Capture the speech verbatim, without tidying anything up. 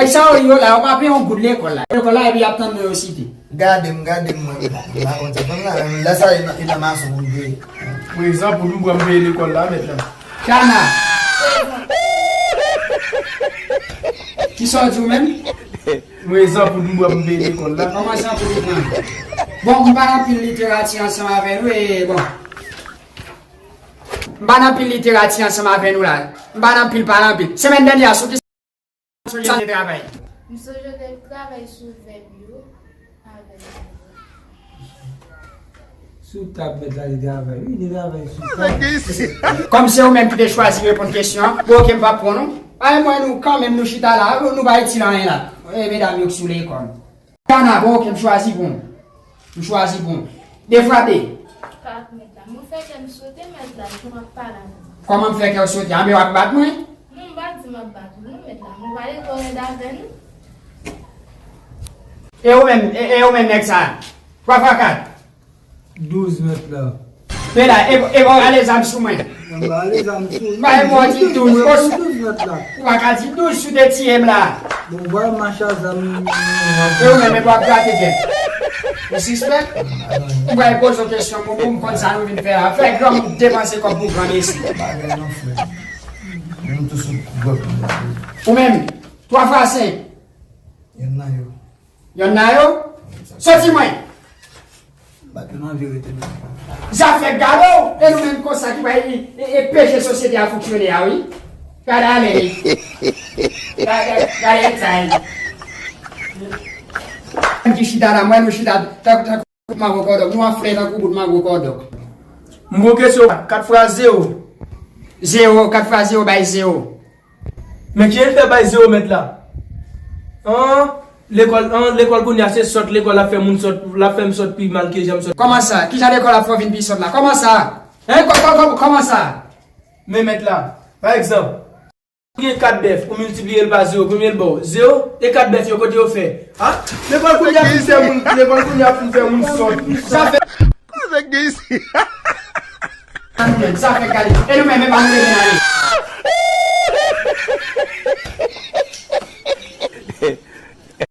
Sa yo yo la, yo pa peye yon goud lekòl la. Lekòl la, epi y ap tann nou yo site. Gade m, gade m, mwen, m pa, m pa konn sa. Fanm la, lè sa, e nan, e nan mason pou m peye. Prezan pou nou, m peye lekòl la, mèt la. Kana. Kisa w di w menm? Prezan pou nou, m peye lekòl la. Kòman sa pou nou pran? Bon, m pa nan pil literati ansanm avè nou, e bon. M pa nan pil literati ansanm avè nou la. M pa nan pil pale anpil. Semèn dènyè a, sou ki sa w te travay? M sonje w te travay sou vèb yo avèk. Sou tab mèt la, li travay. Wi, li travay sou tab. Kòm se ou menm ki te chwazi reponn kesyon an, bon, oke, m p ap pran non. Ay, mwen, nou, kanmenm, nou chita la, nou, nou pa itil anyen la. E, medam yo k sou lekòl. Kana, bon, oke, m chwazi pou ou. M chwazi pou ou. De fwa de. Kak mèt la. Mwen fè kè m sote, mèt la, jan w ap pale avè m. Kòman m fè kè w sote? Anben w ap bat mwen? Non, m pa di m ap bat ou, non, mèt la. Mwen pa lekòl rèd avè nou. E ou menm, e, e ou menm nèg sa? Twa fwa kat. Douz mèt la. Men la, e, e bon, rale zam sou mwen. Mwen pa rale zam sou ou. Ba, e bon, di douz, ou pa ka di douz si w te tiye m la. Bon, vwa mache a zam. E ou menm, e w ap grate kè. Ou sispèk? M pral poze w kesyon pou, pou m konn sa nou vin fè la. Fè granmoun depanse kòb pou granmesi. Bagay non, frè. Nou tou sou gwòp nou. Ou menm, twa fwa senk. Yonn nan yo. Yonn nan yo? Soti mwen! Bat yo nan vye rete menm. Zafè gade w, e nou menm konsa ki bay e, e, e peche sosyete a fonksyone a, wi. Gade ale, wi. Gade, gade, gade sa, wi. Menm ki chita la, mwen nou chita tankou, tankou bout mango kòdòk, nou anfle tankou bout mango kòdòk. M gon kesyon, kat fwa zewo. Zewo, kat fwa zewo bay zewo. Men kijan l fè bay zewo mèt la? An, lekòl, an, lekòl kounye a se sòt, lekòl ap fè moun sòt, l ap fè m sòt pi mal ke jan m sòt. Kòman sa? Kijan lekòl ap fè w vin pi sòt la? Kòman sa? Hein, kò, kò, kò, kòman sa? Men mèt la, pa egzanp, ou gen kat bèf, ou miltipliye l pa zewo, konbyen l ba w? Zewo? E kat bèf yo, kote yo fè? Ha? Lekòl kounye a fin fè moun, lekòl kounye a fin fè moun sòt. Sa fè Sa fè gade. E nou menm, e pa nou leve n ale.